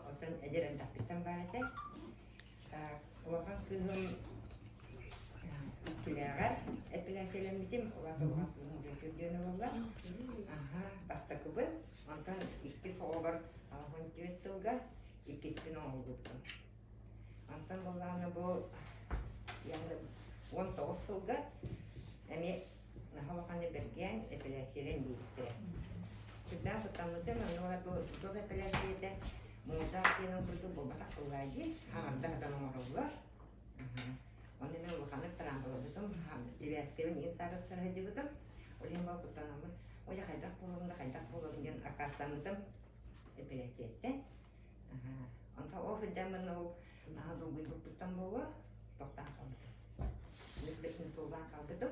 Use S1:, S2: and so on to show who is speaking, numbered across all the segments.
S1: оттон эдэр элбэхпиттэн баар этэ. Улахан кыыһым иккилээҕэр эпилээсийэлэммитим. Улахан улахан кыыһым Бүөтүр диэн буолла. Аха, бастакыбын. Онтон иккис оҕобор 84 сылга иккиспин оҥорбуппун. Онтон буоллаҕына бу 19 сылга эмиэ наһаа улаханнык бэргээн эпилээссийэлэн диэбиттэрэ. Сүрдээх куттаммытым, онно бу туох эпилээссийэтэ муҥутаах диэн курдук буолбатах буоллаа дии, аҥардас атан оҥороллор. Онно мен улаханнык тыраампалабытым, сибээскэбин иин саарыттара сылдьыбытым. Ол иһин бу куттанаммын, ой хайдах буолабын да хайдах буолабын диэн аккаастаммытым эпилээссийэттэн. Онтон ол сылдьаммын ол наһаа долгуйбуппуттан буолуо, тохтоон хаалбытым. Үлэбин суоллаан хаалбытым.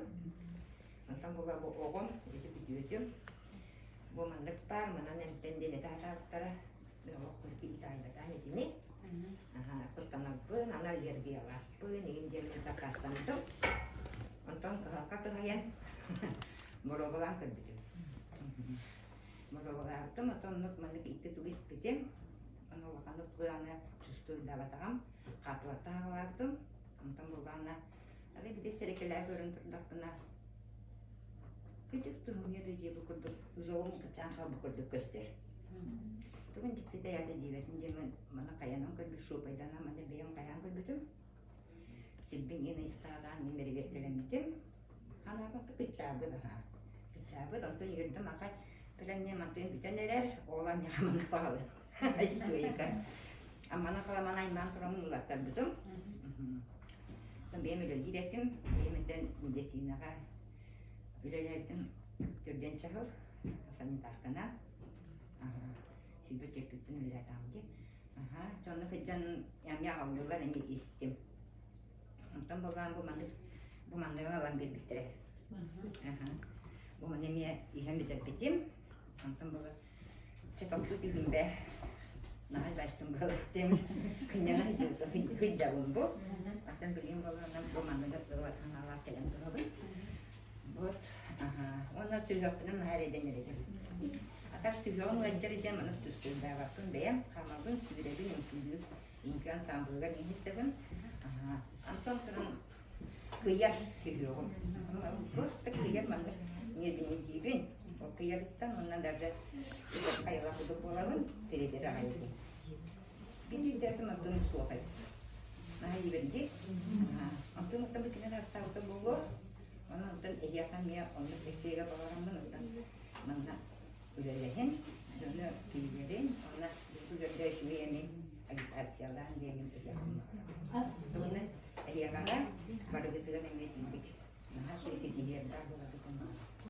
S1: Онтон була бу оҕом, ити күтүөтүм, бу маннык баар, манан эмтэн диэн этэ сатаабыттара. Мин олох курдук итэҕэйбэтэҕим итини. Куттанарбын, аны аллергиялаахпын, игин диэн сакаастаммытым. Онтон кыһалҕа кыһайан боруобалаан көрбүтүм. Боруобалаабытым, оттон оннук маннык икки тугу испитим. Ону улаханнык тугу чувствуйдаабатаҕым, хааппылаттан аҕалаабытым. Онтон буоллаҕына, арай биир сэрэкэлээх көрөн турдахпына, кычык туһуҥҥа да дьиэ бу курдук золум кычаан хаалбыт курдук көстөр. Тугун дьиктитэ яда диэбэтин диэммин маны хайанан көрбүт шуупайданан маны бэйэм хайаан көрбүтүм. Силбин иин ыйыстаалаан мин бэрэбиэркэлэммитим. Ханаабын кыччаабыт аһаа. Кыччаабыт, онтон үөрдүм аха Билэн мантыын бүтэн эрэр, ол анньаха манна хаалын. Айыка. Аммана халаман аймаан турамын улаттарбытым. Бэйэм үлэлиир этим. Бэйэм этэн медицинаҕа үлэлээбитим түргэн чаһыл санитаркана. Силбит кеппүттэн үлэлээтэҕим дии. Аха, сонно сылдьан эмиэ аҕаллылар эмиэ истим. Онтон буоллаан бу маннык бу манныгы ылан биэрбиттэрэ. Бу маны эмиэ иһэн бүтэрбитим. Онтон була чэ тохтуу түһүм бэ. Наһаа дьайстым буолуохтем. Күннэнэн сылдьабын бу. Оттон билигин буоллаҕына бу манныгы ылар ханаалаах кэлэн турабын. Вот. Аха. Уонна сүһүөхпүнэн наһаа эрэйдэнэр этим. Атах сүһүөҕүм ыалдьар диэн маннык түстүрдаабаппын бэйэм хаамабын, сүүрэбин, үҥкүүлүүр үҥкүү ансаамбылыгар иһиттэбин. Антон туран кыйар сүһүөҕүм. Просто кыйар маннык ньиэрбинэйдиибин. Ол кыйарыттан уонна даже хайалаах курдук буолабын, тиритэр аҕайбын. Биир өйдөөтүм онтун суох эбит. Наһаа иибэрдии. Онтун оттон бу кинилэр астаабыта буолуо. Онон оттон эһиэхэ эмиэ оннук эфигэ баҕараммын оттон манна үлэлэһин, дьону киллэрин, уонна үлэргэ үчүгэй эми агитациялаан диэмин этиэхпин баҕарабын. Тугуна эһиэхэҕэ барыгытыгар эмиэ тиийбит. Наһаа ситиһиэрдээх буоларгытын баҕарабын.